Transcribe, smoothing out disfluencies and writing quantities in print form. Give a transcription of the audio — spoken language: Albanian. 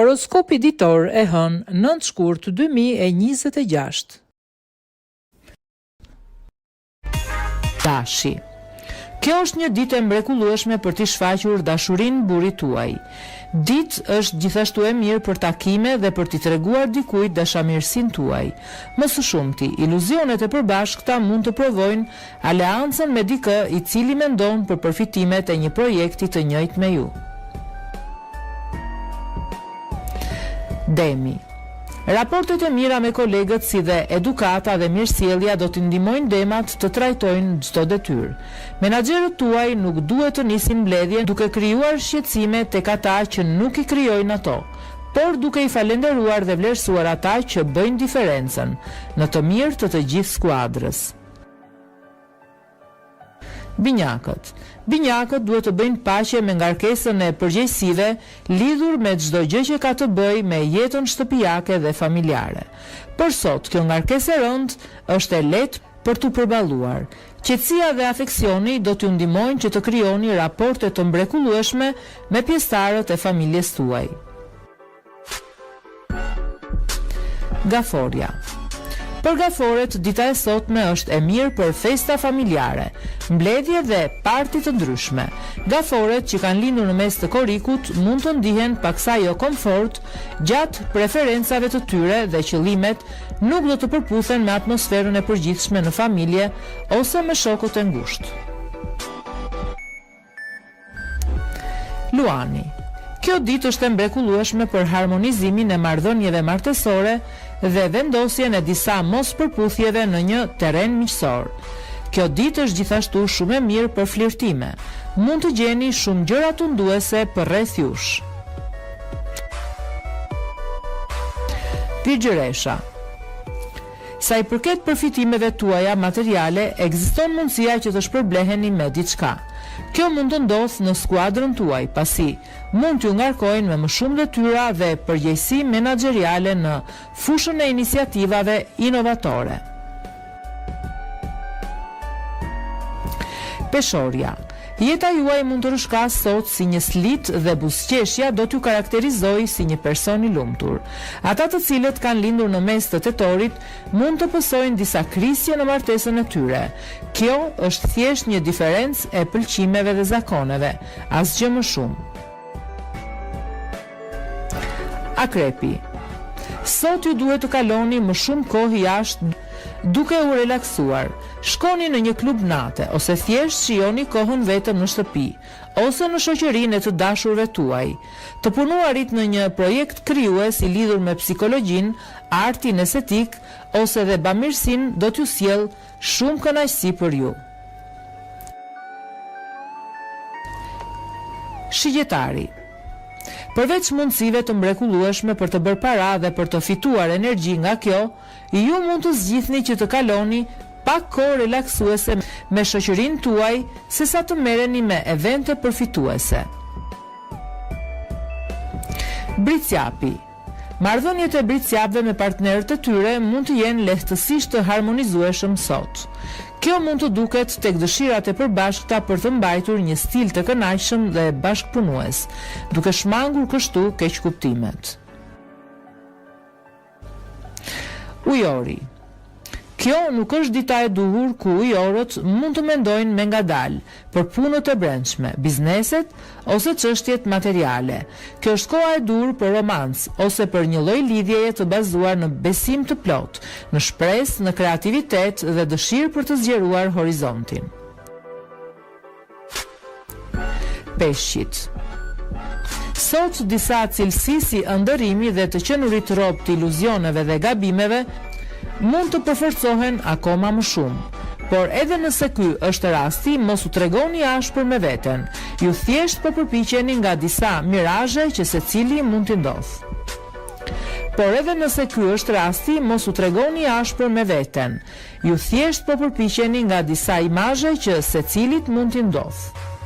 Horoskopi ditor e hënë, 9 shkurt 2026. Dashi. Kjo është një ditë e mrekullueshme për t'i shfaqur dashurinë burrit tuaj. Ditë është gjithashtu e mirë për takime dhe për t'i treguar dikujt dashamirësinë tuaj. Më së shumti, iluzionet e përbashkëta mund të provojnë aleancën me dikë i cili mendon për përfitimet e një projekti të njëjtë me ju. Demi. Raportet e mira me kolegët si dhe edukata dhe mirësjellja do t'i ndihmojnë demat të trajtojnë çdo detyrë. Menaxherët tuaj nuk duhet të nisin mbledhjen duke krijuar shqetësime tek ata që nuk i krijojnë ato, por duke i falenderuar dhe vlerësuar ata që bëjnë diferencën, në të mirë të të gjithë skuadrës. Binjakët. Binjakët duhet të bëjnë paqe me ngarkesën e përgjegjësive lidhur me çdo gjë që ka të bëjë me jetën shtëpiake dhe familjare. Por sot kjo ngarkesë e rëndë është e lehtë për t'u përballuar. Qetësia dhe afeksioni do t'ju ndihmojnë që të krijoni raporte të mrekullueshme me pjesëtarët e familjes tuaj. Gaforja. Për gaforet, dita e sotme është e mirë për festa familjare, mbledhje dhe parti të ndryshme. Gaforet që kanë lindur në mes të korrikut mund të ndihen paksa jo komfort gjatë preferencave të tyre dhe qëllimet nuk do të përputhen me atmosferën e përgjithshme në familje ose me shokët e ngushtë. Luani. Kjo ditë është e mrekullueshme për harmonizimin e marrëdhënieve martesore dhe vendosjen e disa mospërputhjeve në një terren miqësor. Kjo ditë është gjithashtu shumë e mirë për flirtime. Mund të gjeni shumë gjëra tunduese përreth jush. Virgjëresha. Sa i përket përfitimeve tuaja materiale, ekziston mundësia që të shpërbleheni me diçka. Kjo mund të ndodhë në skuadrën tuaj, pasi mund t'ju ngarkojnë me më shumë detyra dhe përgjegjësi menaxheriale në fushën e iniciativave inovatore. Peshorja. Jeta juaj mund të rrëshkasë sot si një slitë dhe buzëqeshja do t'ju karakterizojë si një person i lumtur. Ata të cilët kanë lindur në mes të tetorit mund të pësojnë disa krisje në martesën e tyre. Kjo është thjesht një diferencë e pëlqimeve dhe zakoneve, asgjë më shumë. Akrepi. Sot ju duhet të kaloni më shumë kohë jashtë duke u relaksuar. Shkoni në një klub nate ose thjesht shijoni kohën vetëm në shtëpi ose në shoqërinë e të dashurve tuaj. Të punuarit në një projekt krijues i lidhur me psikologjinë, artin estetik ose dhe bamirësinë do t'ju sjellë shumë kënaqësi për ju. Shigjetari. Përveç mundësive të mrekullueshme për të bërë para dhe për të fituar energji nga kjo, ju mund të zgjidhni që të kaloni pak kohë relaksuese me shoqërinë tuaj sesa të merreni me evente përfituese. Bricjapi. Marrëdhëniet e bricjapëve me partnerët e tyre mund të jenë lehtësisht të harmonizueshëm sot. Kjo mund të duket tek dëshirat e përbashkëta për të mbajtur një stil të kënaqshëm dhe bashkëpunues, duke shmangur kështu keqkuptimet. Ujori. Kjo nuk është dita e duhur ku ujorët mund të mendojnë me ngadalë për punët e brendshme, bizneset ose çështjet materiale. Kjo është koha e duhur për romancë ose për një lloj lidhjeje të bazuar në besim të plotë, në shpresë, në kreativitet dhe dëshirë për të zgjeruar horizontin. Peshqit. Sot disa cilësi si ëndërrimi dhe të qenurit rob të iluzioneve dhe gabimeve mund të përforcohen akoma më shumë. Por edhe nëse ky është rasti, mos u tregoni i ashpër me veten. Ju thjesht po përpiqeni nga disa mirazhe që secili mund t'i ndodhë. Por edhe nëse ky është rasti, mos u tregoni i ashpër me veten. Ju thjesht po përpiqeni nga disa imazhe që secilit mund t'i ndodhë.